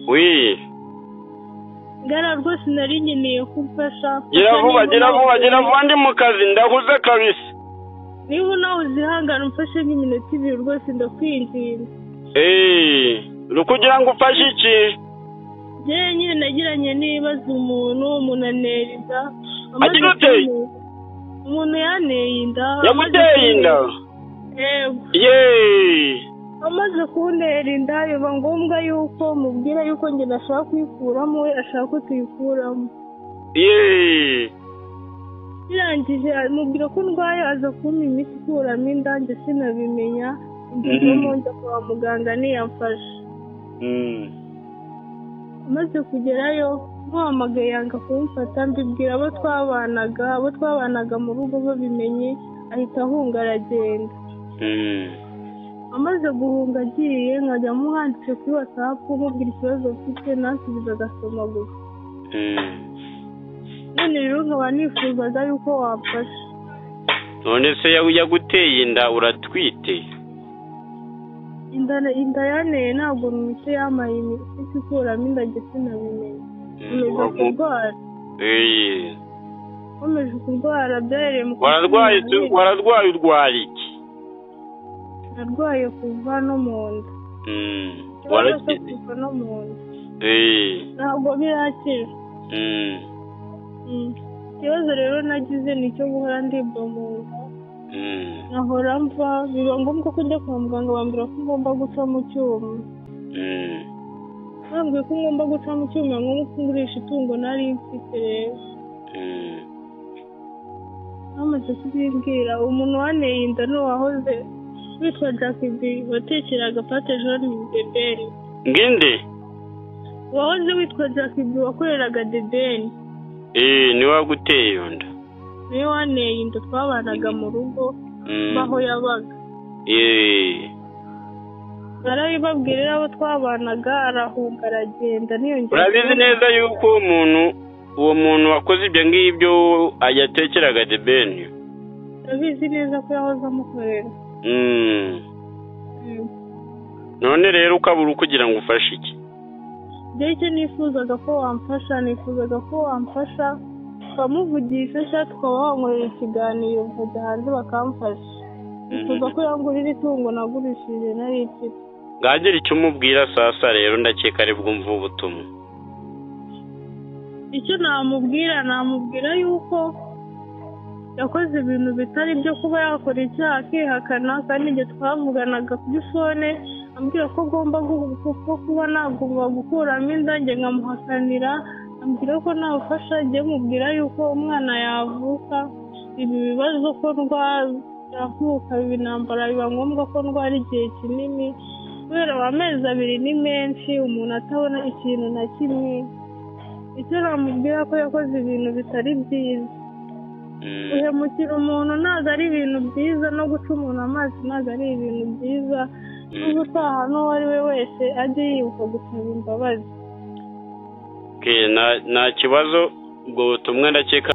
Oui. Ngara rwose nari nkeneye kumfasha. Gira vuba, gira vuba, gira vuba ndi mu kazi ndahuze kabisa. Niba nawe uzihangana umfashe nk'iminota ibiri rwose ndakwinginze. Uri kugira ngo ufashe iki? Njyewe nyine nagiranye n'ibibazo umuntu anera inda. Agira ute? Umuntu yaneye inda. Yaguteye inda? Yego. Yeee. Amaze kuntera inda biba ngombwa yuko mubwira yuko njye nashaka kuyikuramo, we ashaka ko tuyikuramo. Yeee. Birangije mubwira ko ndwaye aza kumpa imiti ikuramo inda, njye sinabimenya. Ngezemo njya kwa muganga ntiyamfasha. Amaze kugerayo muhamagaye yanga kumfata, mbibwira abo twabanaga mu rugo babimenye, ahita ahunga aragenda. Amaze guhunga agiye nkajya muhanditse kuri WhatsApp mubwira ikibazo mfite, nansubiza agasoma gusa. None rero nkaba nifuzaga yuko wamfasha. None se yaguteye inda uratwite? Inda yaneye ntabwo mwite yamaye imiti ikuramo inda, njye sinabimenya. Nkomeje kurwara. Nkomeje kurwara byahereye mu Wararwaye urwara iki? Narwaye kuva no mu nda. Warakize? Kuva no mu nda. Ntabwo birakira. Ikibazo rero nagize ni icyo guhora ndibwa mu nda. Nkahora mva, biba ngombwa ko njya kwa muganga bambwira ko ngomba guca mu cyuma. Bambwiye ko ngomba guca mu cyuma ngombwa ko ngurisha itungo nari mfite rero. Bamaze kubimbwira, umuntu waneye inda ni uwahoze witwa Jack B watekeraga pate jaune Debeni. Nginde? Uwahoze witwa Jack B wakoreraga Debeni. Niwe waguteye iyo nda? Niwe waneye inda, twabanaga mu rugo aho yabaga. Narabibabwira rero abo twabanaga arahunga aragenda niyongera. Urabizi neza yuko uwo muntu wakoze ibyo ngibyo yatekeraga Debeni? Ndabizi neza ko yahoze amukorera. None rero ukabura kugira ngo ufashe iki? Njyewe icyo nifuzaga ko wamfasha, tukamuvugisha cyangwa tukaba wankorera ikiganiro nkajya hanze bakamfasha. Nifuza ko yangurira itungo nagurishije nari mfite. Ngagira icyo umubwira sasa rero ndakeka ari bwumve ubutumwa. Icyo namubwira yuko yakoze ibintu bitari byo kuba yakora icyaha akihakana, kandi igihe twavuganaga kuri fone ambwira ko agomba kuba nagomba gukuramo inda, njye nkamuhakanira, ambwira ko nabufasha, njye mubwira yuko umwana yavuka ibi bibazo ko yavuka ibi ntambara biba ngombwa ko ndwara igihe kinini, kubera amezi abiri ni menshi umuntu atabona ikintu na kimwe. Icyo namubwira ko yakoze ibintu bitari byiza. Guhemukira umuntu ntabwo ari ibintu byiza, no guca umuntu amazi ntabwo ari ibintu byiza. N'ubutaha n'uwo ari we wese ajye yibuka gusaba imbabazi. Nta kibazo, ubwo butumwa ndakeka.